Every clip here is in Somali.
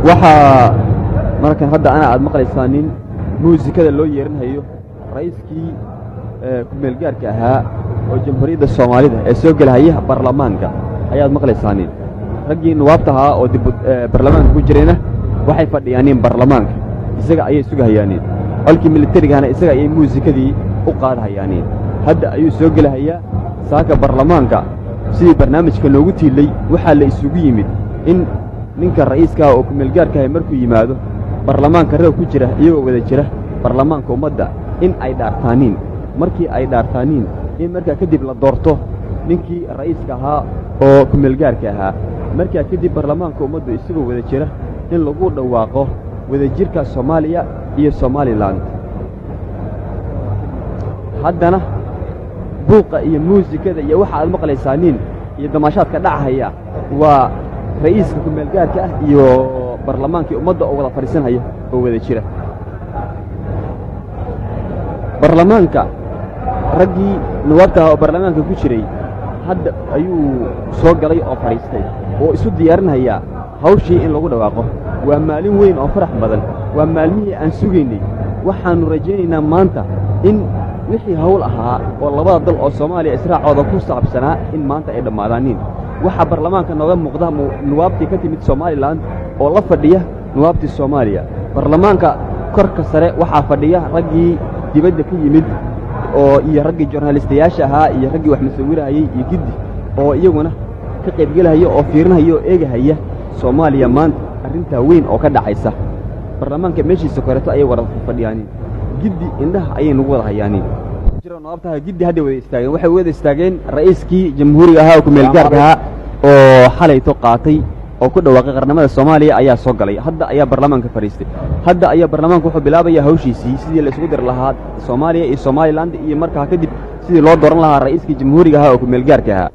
Waxaa markan hadda ana aad maqlaysaa nin muusikada loo yeerinhayo ra'iiskii ku-meelgaarka ahaa oo Jamhuuriyadda Soomaalida ee soo gelahaya baarlamaanka ayaad maqlaysaa. Nin raggii nuwaabta ahaa oo dib baarlamaanka ku jirayna waxay fadhiyaaniin baarlamaanka, isaga ayay sugahayaaniin. Colkii militarigahana isaga ayay muusikadii u qaadhayaaniin. Hadda ayuu soo gelahayaa. Saaka baarlamaanka sidii barnaamijka noogu tiilay waxaa la isugu yimid in ninka ra'iiskaha oo ku-meelgaarkahay markuu yimaado baarlamaanka reeg ku jira, iyagoo wada jira baarlamaanka ummadda, in ay dhaartaaniin. Markii ay dhaartaaniin, in markaa kadib la doorto ninkii ra'iiska ahaa oo ku-meelgaarka ahaa. Markaa kadib baarlamaanka ummaddu isagoo wada jira in lagu dhawaaqo wadajirka Soomaaliya iyo Somalilan. Haddana buuqa iyo muusikada iyo waxa aad maqlaysaaniin iyo damaashaadka dhachaya waa ra'iiska ku-meelgaarka ah iyo baarlamaankii ummadda oo wada fadhiisanhaya oo wada jira. Baarlamaanka raggii nuwaabta ahaa oo baarlamaanka ku jiray hadda ayuu soo galay oo fadhiistay oo isu diyaarinhayaa hawshii in lagu dhawaaqo. Waa maalin weyn oo farax badan, waa maalmihii aan sugaynay. Waxaannu rajaynaynaa maanta in wixii hawl ahaa oo labada dal oo Soomaaliya israacooda ku saabsanaa in maanta ay dhammaadaaniin. Waxaa baarlamaanka nooga muuqda nuwaabtii ka timid Somalilan oo la fadhiya nuwaabtii Soomaaliya. Baarlamaanka korka sare waxaa fadhiya raggii dibadda ka yimid oo iyo raggii joornaalistayaasha ahaa iyo raggii wax masawirahayey iyo giddi oo iyaguna ka qaybgelahaya oo fiirinhaya oo eegahaya Soomaaliya maanta arrintaa weyn oo ka dhacaysa. Baarlamaanka meeshiisa koreeto ayay wada fadhiyaaniin, giddi indhaha ayay nagu wada hayaaniin. Nuwaabtaha giddi hadday wada istaageen, waxay wada istaageen ra'iiskii jamhuuriga ahaa oo ku-meelgaarka ahaa oo xalayto qaatay oo ku dhawaaqay qarnimada Soomaaliya ayaa soo galay. Hadda ayaa baarlamaanka fadhiistay. Hadda ayaa baarlamaanka wuxuu bilaabaya hawshiisii sidii la isugu diri lahaa Soomaaliya iyo Somaliland iyo markaa kadib sidii loo dooran lahaa ra'iiskii jamhuuriga ahaa oo ku-meelgaarka ahaa.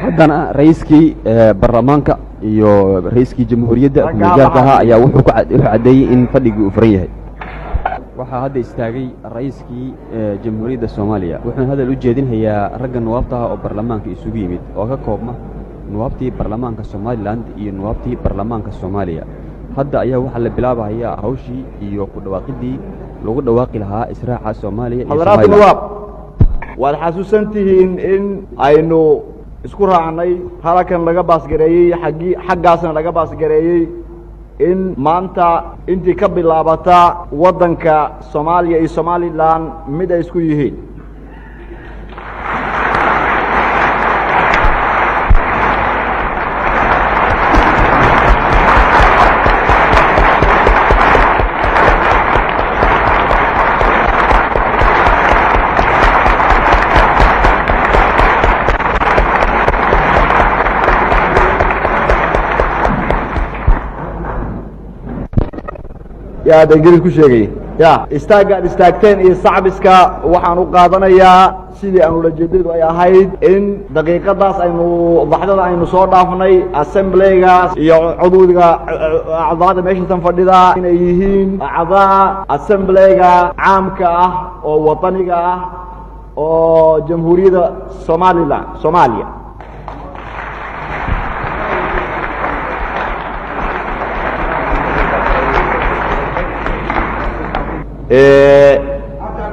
Haddana ra'iiskii baarlamaanka iyo ra'iiskii jamhuuriyadda ku-meelgaarka ahaa ayaa wuxuu caddeeyey in fadhigii uu furan yahay. Waxaa hadda istaagay ra'iiskii Jamhuuriyadda Soomaaliya, wuxuuna hadal u jeedinhayaa ragga nuwaabtaha oo baarlamaanka isugu yimid oo ka koobma nuwaabtii baarlamaanka Somalilan iyo nuwaabtii baarlamaanka Soomaaliya. Hadda ayaa waxaa la bilaabahayaa hawshii iyo ku dhawaaqiddii lagu dhawaaqi lahaa israaca Soomaaliya iyo Xadaraat Somalilan. Nuwaab, waad xasuusan tihiin in aynu isku raacnay halkan laga baasgareeyey, xaggii xaggaasna laga baasgareeyey, in maanta intii ka bilaabata waddanka Soomaaliya iyo Somalilan mid ay isku yihiin. Yaad Ingiriis ku sheegay ya istaagga aad istaagteen iyo sacbiska waxaan u qaadanayaa sidii aan ulajeedadu ay ahayd in daqiiqadaas aynu baxdada aynu soo dhaafnay assemblygaas iyo cudwiga acdaada meeshatan fadhida inay yihiin acdaa assemblyga caamka ah oo wataniga ah oo Jamhuuriyadda Somalilan Soomaaliya.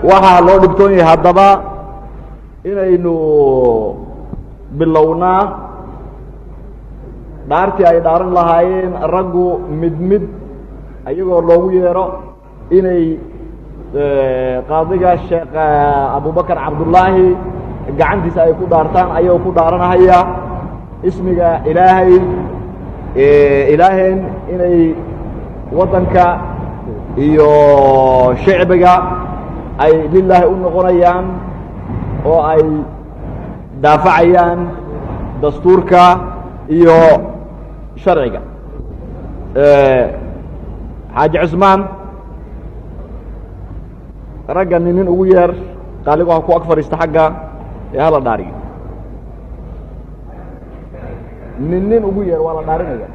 Waxaa loo dhibtoon yahay haddaba inaynu bilownaa dhaartii ay dhaaran lahaayeen raggu mid mid ayagoo loogu yeero inay qaadiga Sheekh Abubakar Cabdullaahi gacantiisa ay ku dhaartaan, ayagoo ku dhaaranahaya ismiga Ilaahay Ilaaheen inay waddanka iyo shicbiga ay lilaahi u noqonayaan oo ay daafacayaan dastuurka iyo sharciga. Xaaji Cusmaan, ragga ninin ugu yeer, qaaligu ha ku ag fadhiista xagga ee hala dhaariyo. Nin nin ugu yeer, waa la dhaarinaya.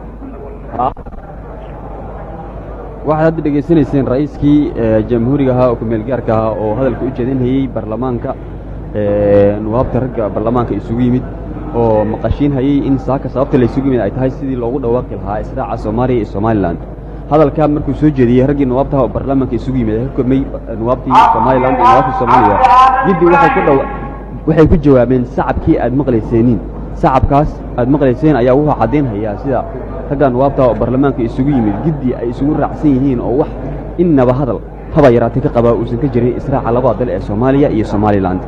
Waxaad hadda dhegaysanayseen ra'iiskii jamhuuriga ahaa oo ku-meelgaarka ahaa oo hadalka u jeedinhayey baarlamaanka nuwaabta ragga baarlamaanka isugu yimid. Oo maqashiin hayay in saaka sababta laysugu yimid ay tahay sidii loogu dhawaaqi lahaa israaca Soomaaliya iyo Somaliland. Hadalkaa markuu soo jeediyey, raggii nuwaabtaha oo baarlamaanka isugu yimid ee ka koobmay nuwaabtii Somaliland iyo nuwaabtii Soomaaliya giddi waxay ku dhawa waxay ku jawaabeen sacabkii aad maqlayseenin. Sacabkaas aad maqlayseen ayaa wuxuu caddaynhayaa sida ragga nuwaabtaha oo baarlamaanka isugu yimid giddi ay isugu raacsan yihiin oo wax innaba hadal haba yaraatay ka qabaa uusan ka jirin israaca labada dal ee Soomaaliya iyo Somaliland.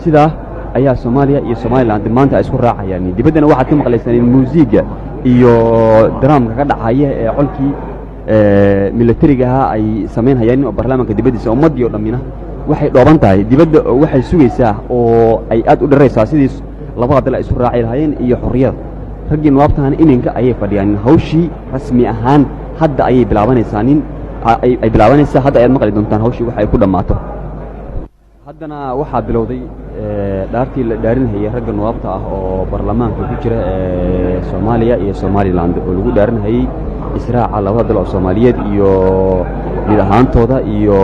Sidaa ayaa Soomaaliya iyo Somaliland maanta ay isku raacayaan. Dibaddana waxaad ka maqlaysaan muusiga iyo daraamka ka dhacaya ee colkii milatariga ahaa ay samaynhayaan oo baarlamaanka dibaddiisa. Ummaddii oo dhammina waxay dhooban tahay dibadda oo waxay sugaysaa oo ay aad u dharaysaa sidii labada dal ay isu raaci lahaayeen iyo xorriyada. Raggii nuwaabtahan iminka ayay fadhiyaan. Hawshii rasmi ahaan hadda ayay bilaabanaysaa nin ay bilaabanaysaa. Hadda ayaad maqli doontaan hawshii wax ay ku dhammaato. Haddana waxaa bilowday dhaartii la dhaarinhayay ragga nuwaabta ah oo baarlamaanka ku jira ee Soomaaliya iyo Somaliland, oo lagu dhaarinhayey israaca labada dal oo Soomaaliyeed iyo mid ahaantooda iyo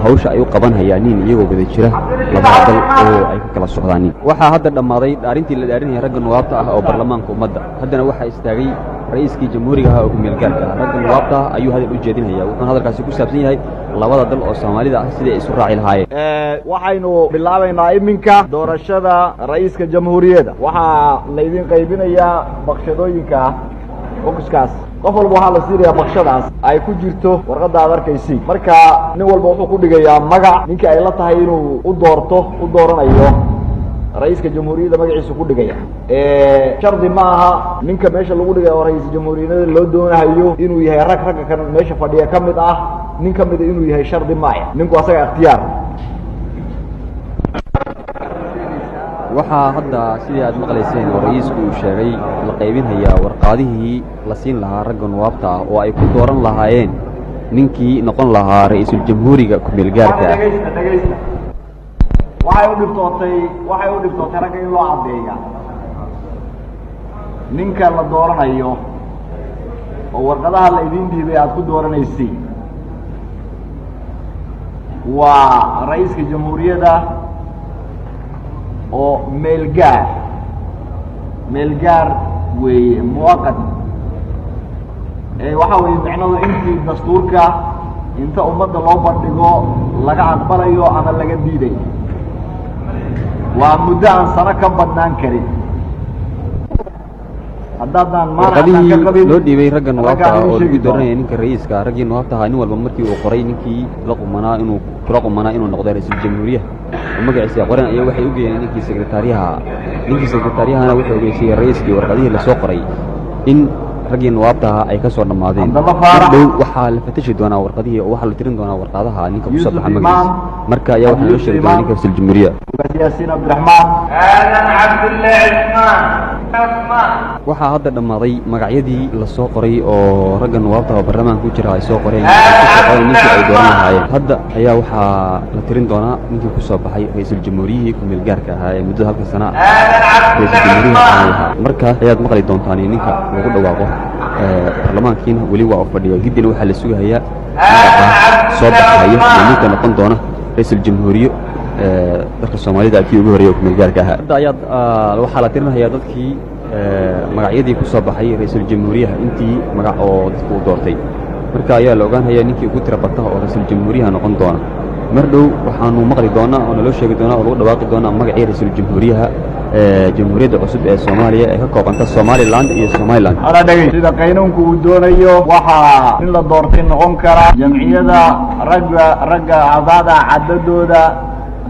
hawsha ay u qaban hayaanin iyagoo wada jira labada dal oo ay ku kala socdaanin. Waxaa hadda dhammaaday dhaarintii la dhaarinayay ragga nuwaabta ah oo baarlamaanka ummadda. Haddana waxaa istaagay ra'iiskii jamhuuriga ahaa oo ku-meelgaarka ah. Ragga nuwaabta ah ayuu hadal u jeedinaya, wuxuuna hadalkaasi ku saabsan yahay labada dal oo Soomaalida ah sidai ay isu raaci lahaayeen. Waxaynu bilaabaynaa iminka doorashada ra'iiska jamhuuriyadda. Waxaa laydin qaybinayaa bakshadooyinka bokiskaas. Qof walba waxaa la siinayaa bakshadaas ay ku jirto warqadda aad arkaysi. Marka nin walba wuxuu ku dhigayaa magac ninkii ay la tahay inuu u doorto, u dooranayo ra'iiska jamhuuriyadda magaciisa ku dhigaya. Shardi ma aha ninka meesha lagu dhigaya oo ra'iis jamhuuriyadda loo doonahayo inuu yahay rag ragga kan meesha fadhiya ka mid ah. Nin ka mida inuu yahay shardi maaya, ninku asaga ikhtiyaar. Waxaa hadda, sidii aad maqlayseen oo ra'iisku uu sheegay, la qaybinhayaa warqaadihii la siin lahaa ragga nuwaabta ah oo ay ku dooran lahaayeen ninkii noqon lahaa ra'iisul jamhuuriga ku-meelgaarka ah. Dhegaysta, dhegaysta. Waxay u dhibtootay ragga in loo caddeeya ninka la dooranayo oo warqadaha la idiin dhiibay aad ku dooranaysiin waa ra'iiska jamhuuriyadda oo meelgaar, meelgaar weeye, muwaqat. Waxa weeye micnadu intii dastuurka inta ummadda loo bandhigo laga aqbalayo ama laga diidayo, waa muddo aan sano ka badnaan karin. Haddaadaan maanac ka Warqadihii qabin loo dhiibay ragga nuwaabta raggaa ah oo idin lagu sheegi doono. dooranaya ninka ra'iiska, raggii nuwaabta ahaa nin walba markii uu qoray ninkii la qumanaa inuu kula qumanaa inuu noqdo ra'iisul jamhuuriyaha oo magaciisa qoran ayaa waxay u geeyeen ninkii sekretariyaha. Ninkii sekretaryahana wuxuu ogeysiiyey ra'iiskii warqadihii lasoo qoray in raggii nuwaabta ahaa ay ka soo dhammaadeen. Cabdalla Faarax. Dhow waxaa la fatashi doonaa warqadihii oo waxaa la tirin doonaa warqadaha ninka kusoo Yuusuf baxa Imaan. magaciisa. Marka ayaa waxaa loo Yuusuf sheegi doonaa Imaan. ninka ra'iisul jamhuuriyaha. Ugaas Yaasiin Cabdiraxmaan. Aadan Cabdulle Cismaan Cusmaan. Waxaa hadda dhammaaday magacyadii lasoo qoray oo ragga nuwaabta oo baarlamaanka ku jira ay soo qoreen, ay ku soo qoreen ninkii ay dooran lahaayeen. Hadda ayaa waxaa la tirin doonaa ninkii ku soo baxay ra'iisul jamhuuriyihii ku-meel gaarka ahaa ee muddada halka sana Aadan ra'iisul Cabdulle jamhuuriyaha ahaan Cismaan. lahaa. Marka ayaad maqli doontaan ninka lagu dhawaaqo. Baarlamaankiina weli waa u fadhiya. Giddina waxaa la sugahayaa magaca soo baxaya iyo ninka noqon doona ra'iisul jamhuuriye dalka Soomaalida kii ugu horreeyay oo ku-meel gaarka ahaa. Hadda ayaad waxaa la tirinayaa dadkii magacyadii ku soo baxay ra'iisul jamhuuriyaha, intii magac oo dadku u doortay. Marka ayaa la ogaanhayaa ninkii ugu tira bata oo ra'iisul jamhuuriyaha noqon doona. Mar dhow waxaanu maqli doonaa oo naloo sheegi doonaa oo lagu dhawaaqi doonaa magacii ra'iisul jamhuuriyaha ee jamhuuriyadda cusub ee Soomaaliya ee ka koobanta Somaliland iyo Somaliland. Ala dhegey, sida qaynuunku uu doonayo, waxaa in la doortay noqon kara jamciyada ragga acdaada cadadooda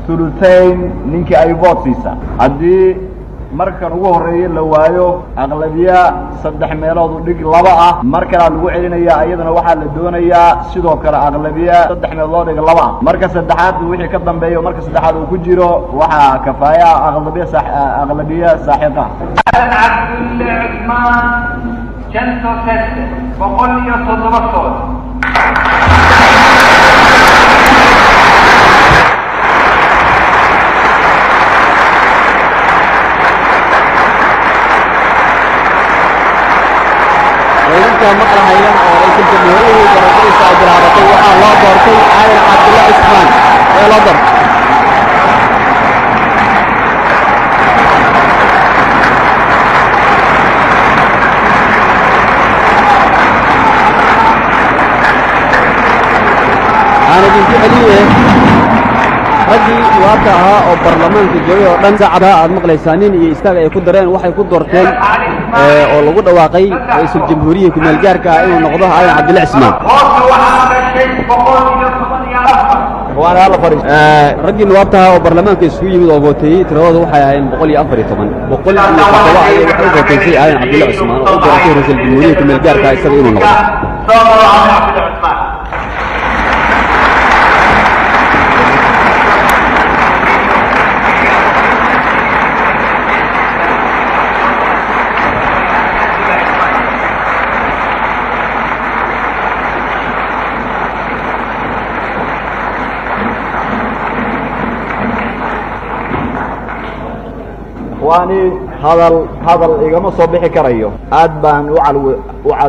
thuluthayn ninkii ay vote siisa. Haddii markan ugu horeeya la waayo aqlabiya saddex meelood u dhig laba ah, mar kalaa lagu celinaya. Iyadana waxaa la doonayaa sidoo kale aqlabiya saddex meelood loo dhig laba ah. Marka saddexaad wixii ka dambeeyo, marka saddexaad uu ku jiro, waxaa kafaaya aqlabiya saaxiqa. Aadan Cabdulle Cusmaan, 107, 107 cod. Ciidanka maqlahaya oo ra'iisul jamhuuriyihii doorashadiisa ay bilaabatay, waxaa loo doortay Aadan Cabdulle Cismaan ee loo doortay. Raggii nuwaabta ahaa oo baarlamaanka joogay oo dhan, sacabkaa aad maqlaysaa nin iyo istaag ay ku dareen, waxay ku doorteen oo lagu dhawaaqay ra'iisul jamhuuriya kumeel gaarka ah inuu noqdo Aadan Cabdille Cismaan. Hoosna waxaa gashay 114. Waana hala fadhiisto. Raggii nuwaabta ahaa oo baarlamaanka isugu yimid oo vooteeyey, tiradooda waxay ahayn 114. 107 ayay waxay u vooteysay Aadan Cabdille Cusmaan oo u dooratay ra'iisul jamhuuriya kumeel gaarka ah isaga inuu noqdo. Soo maro Aadan Cabdille Cusmaan. Ikhwaani, hadal hadal igama soo bixi karayo. Aad baan u cal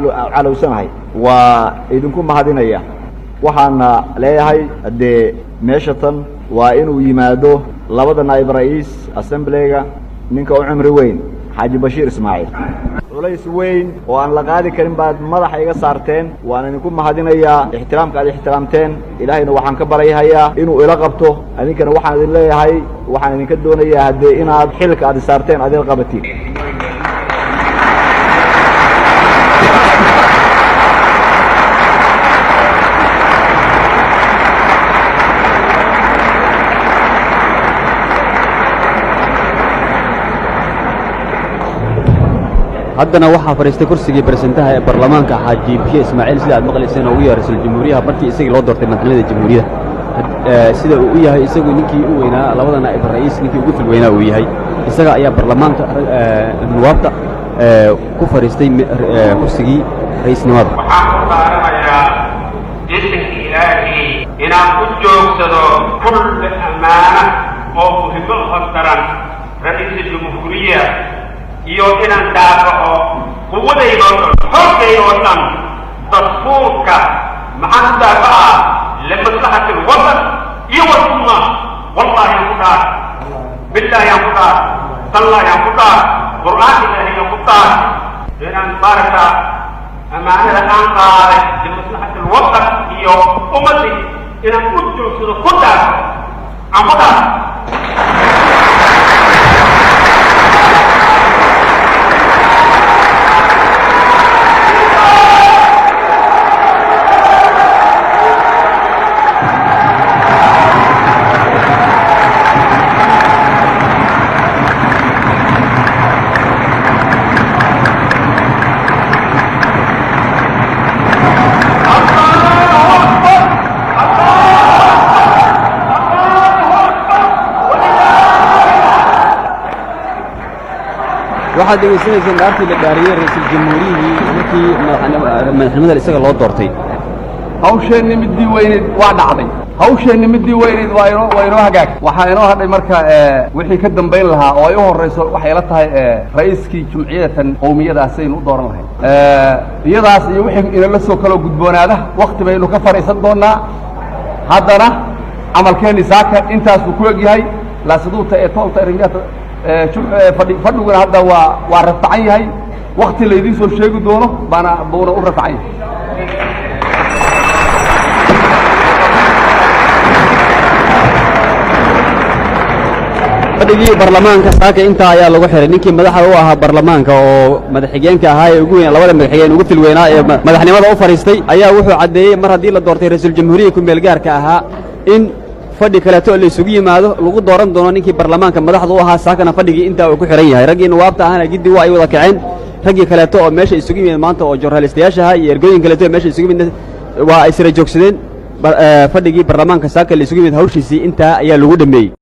u calowsanahay, waa idinku mahadinaya. Waxaana leeyahay, haddee meesha tan waa inuu yimaado labada naa'ib ra'iis assemblyga, ninka u cumri weyn, Xaaji Bashiir Ismaaciil. Culays weyn oo aan la qaadi karin baad madaxa iga saarteen. Waan idinku mahadinayaa ixtiraamka aad ixtiraamteen. Ilaahayna waxaan ka baryahayaa inuu ila qabto. Adinkana waxaan idin leeyahay, waxaan idinka doonayaa haddee inaad xilka aad saarteen aad ila qabatiin. Haddana waxaa fadhiistay kursigii baresidentaha ee baarlamaanka Xaaji Bashiir Ismaaciil, sida aad maqlayseen, oo ugu yahay ra'iisul jamhuuriyaha markii isagii loo doortay madaxnimada jamhuuriyadda. Sida uu u yahay isagu ninkii u weynaa labada naa'ib ra'iis, ninkii ugu fil weynaa uu yahay, isaga ayaa baarlamaanka nuwaabta ku fadhiistay kursigii ra'iisnimada. Waxaan ku dhaaranayaa isinka Ilaahay inaan ku joogsado kulli ammaana oo muhimo hostaran ra'iisul jamhuuriya, iyo inaan daafaco quwadayda oo dhan, xoogayda oo dhan, dastuurka. Maxaan ku daafacaa? Limaslaxati alwatan iyo walumma. Wallahi aan ku dhaar, billaahi aan ku dhaar, tallaahi aan ku dhaar, Qur'aanka Ilaahay aan ku dhaar, inaan maaragta ammaanada aan qaaday limaslaxati alwatan iyo ummadii inaan u joogsado, ku dhaarto, aan ku dhaar. Waxaad dhegaysanayseen dhaartii la dhaariyey ra'iisul jamhuuriyihii markii madaxnimada isaga loo doortay. Hawsheenni midii weyneyd waa dhacday, hawsheenni midii weyneyd waa inoo hagaag. Waxaa inoo hadhay marka wixii ka dambayn lahaa oo ay u horrayso, waxay la tahay, ra'iiskii jumciyatan qowmiyadaas aynu u dooran lahayn iyadaas iyo wixii inala soo kaloo gudboonaada wakti baynu ka fadhiisan doonnaa. Haddana camalkeenni saaka intaasuu ku egyahay. Laasiduuta ee toolta ringaata fadhi fadhiguna hadda waa rafacan yahay. Wakti laydiin soo sheegi doono baana buuna u rafacan yahay. Fadhigii baarlamaanka saaka intaa ayaa lagu xiray. Ninkii madaxda u ahaa baarlamaanka oo madaxxigeenka ahaa ee ugu weyn, labada madaxxigeen ugu fil weynaa ee madaxnimada u fadhiistay, ayaa wuxuu caddeeyey mar haddii la doortay ra'iisul jamhuuriya ku-meel gaarka ahaa in fadhi kaleeto oo la isugu yimaado lagu dooran doono ninkii baarlamaanka madaxda u ahaa. Saakana fadhigii intaa uu ku xihan yahay. Raggii nuwaabta ahana giddi waa ay wada kaceen. Raggii kaleeto oo meesha isugu yimid maanta oo jornalistayaasha ahaa iyo ergooyin kaleeto oo meesha isugu yimid waa ay sira joogsadeen. Fadhigii baarlamaanka saaka la isugu yimid hawshiisii intaa ayaa lagu dhameeyey.